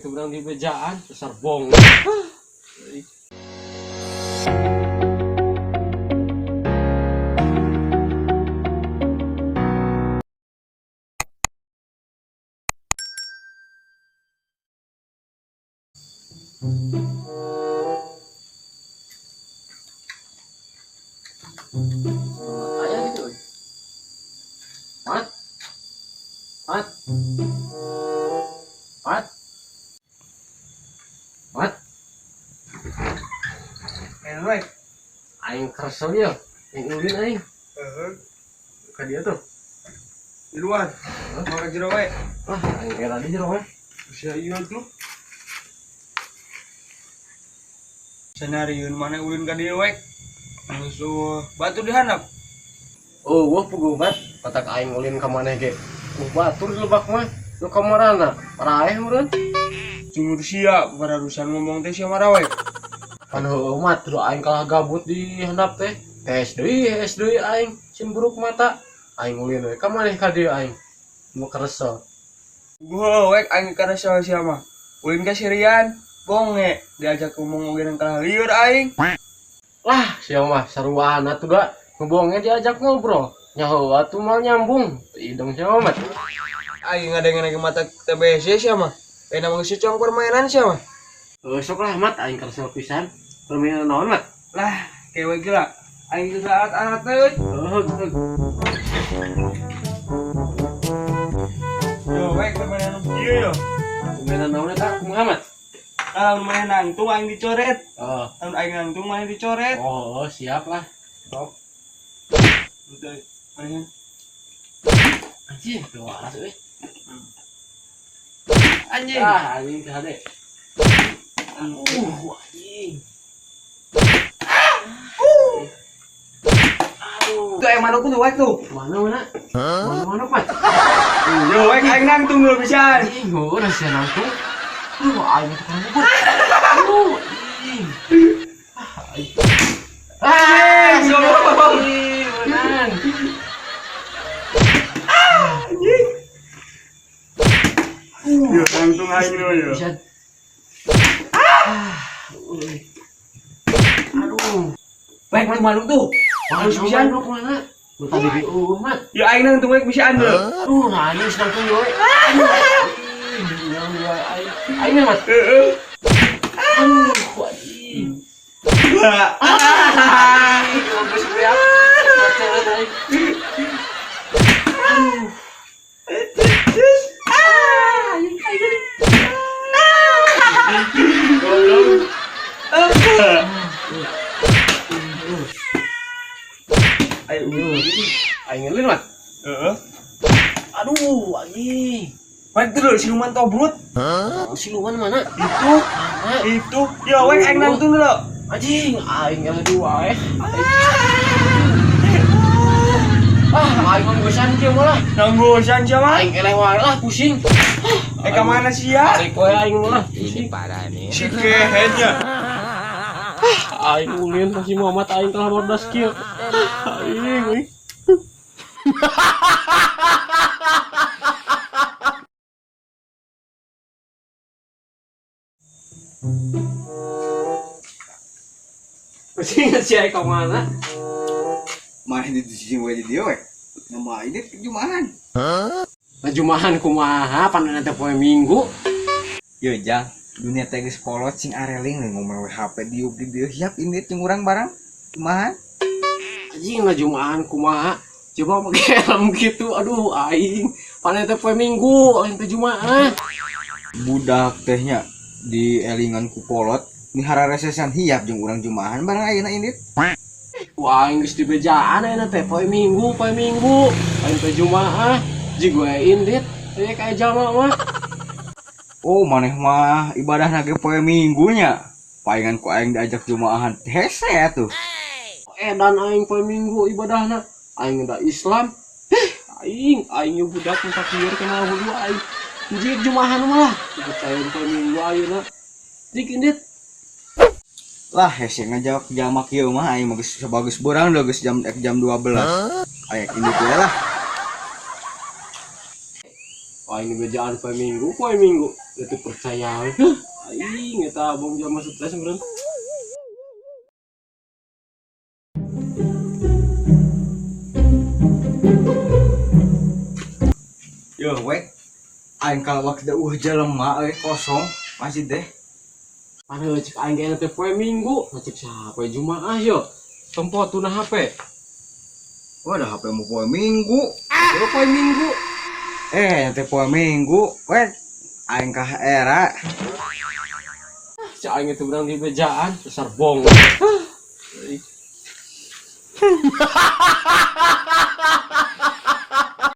Keberang di bejaan besar bong. Aya gitu euy. Mat. Mat. Mat. Mat. Anyway, Aing kesel ya. Aing ulin aing. heeh. Ka dia tuh. Di luar. Mau ke jero we. Ah, aing era di jero we. Usia ieu tuh. Sanarieun mana ulin ka dieu we. Musuh batu dihandap. Oh, wah puguh mat. Kata ka aing ulin ka maneh ge. Batur di lebak mah. Nu kamarana? Paraeh meureun. Cungur sia bararusan ngomong teh sia marawe. Pan heueuh mat, tuh aing kalah gabut di handap teh. Tes deui, hes deui aing. Sin buruk mata. Aing ulin we ka maneh ka dieu aing. Mau keresel. Gua wek aing karasa sia mah. Ulin ka Sirian, bonge diajak ngomong oge nang kalah lieur aing. Lah, sia mah saruana tuh da. Ngebongnya diajak ngobrol. Nyaho atuh mal nyambung. Teu idong sia mah mat. Aing ngadengin mata TBC sia mah. Aing mah geus cong permainan sia mah. Heuh sok lah mat, aing keresel pisan. Permainan naon mat? Lah, kewe gila. Aing geus alat-alat euy. Heuh, heuh. Yo wek permainan nu kieu yo. Permainan naon eta kumaha mat? Kalau main nangtung aing dicoret. Oh, Lamun aing nangtung maneh dicoret. oh, siap lah. Top. Udah, maneh. Anjing, teu waras euy. Anjing. Ah, anjing teh hade. Anjing. Aduh. Tuh aing manuk tuh wek tuh. Mana mana? Mana mana Pat? Yo wek aing nangtung dulu pisan. Anjing, heueuh sia nangtung. Aduh, aing tukang bubur. Aduh, anjing. Ah, aing. Ah, Anjing, anjing, menang. Anjing. Yo nangtung aing dulu yo. Pisan. Ah, euy. Aduh. Wek tuh manuk tuh. Mana Halus pisan. manuk mana? Nu tadi di eueuh mat. Yo aing nangtung wek pisan dulu. Aduh, nah ini sedang tuh we. Aduh, anjing, aing. Aing mat. Heeh. Aduh, anjing. Ah. Anjing, bagus beak. Macelet aing. Aduh. Ah, anjing, aing. Goblok. Ayo. Aing ngelin mat. Heeh. Aduh, anjing. Wek tuh dulu siluman tobrut. Oh, siluman mana? Itu Mana? itu. Yo wek aing nangtung dulu. Anjing, aing eleh dua eh. Ah, aing mah kieu malah. Nanggusan sia mah. Aing eleh wae lah pusing. Eh ka mana sia? Tarik wae aing malah. Pusing. Parah nih. Si kehetnya. Aing ulin ka si Muhammad aing kalah bordas kieu. Aing euy. Pusing si aing ka mana? Mana di sini we di dieu we. Nama ini jumahan. Ngajumahan kumaha pan teh poe Minggu. Yo jang, dunia teh geus kolot sing areling we ngomong we HP diuk di dieu siap ini jeung urang barang. Jumahan. Anjing ngajumahan kumaha? Coba pakai helm gitu. Aduh aing. Pan teh poe Minggu, lain teh Jumaah. Budak teh nya di elingan ku kolot ni hararesesan hiap jeung urang jumahan barang ayeuna ini. Wah, aing geus dibejaan ayeuna teh poe Minggu, poe Minggu, lain teh Jumaah. Jig we indit, aya kayak jalma mah. Oh, maneh mah ibadah ge poe Minggunya. Palingan ku aing diajak jumaahan hese atuh. Edan aing poe Minggu ibadahna. Aing da Islam. Heh, aing aing ieu budak nu takbir kana hulu aing. Jig jumahan mah lah. Percaya poe Minggu ayeuna. Jig indit. Lah hese ngajak jamak ieu mah aing mah geus sabagus beurang deui geus jam jam 12. Aya indit we lah. Wah, Aing dibejaan poe Minggu, poe Minggu. Itu percaya. Hah, aing eta abong jama stres meureun. Yo wek. Aing kalawak da jelema euy kosong masjid deh. Padahal cek aing ge teh poe Minggu, nah cek saha poe Jumaah yo. Tempo tuna HP. Wah, ada HP mau poe Minggu. Yo poe Minggu. Nanti poe Minggu, wek. Aing kah era. Cek aing itu berang di bejaan, besar bong. Hah.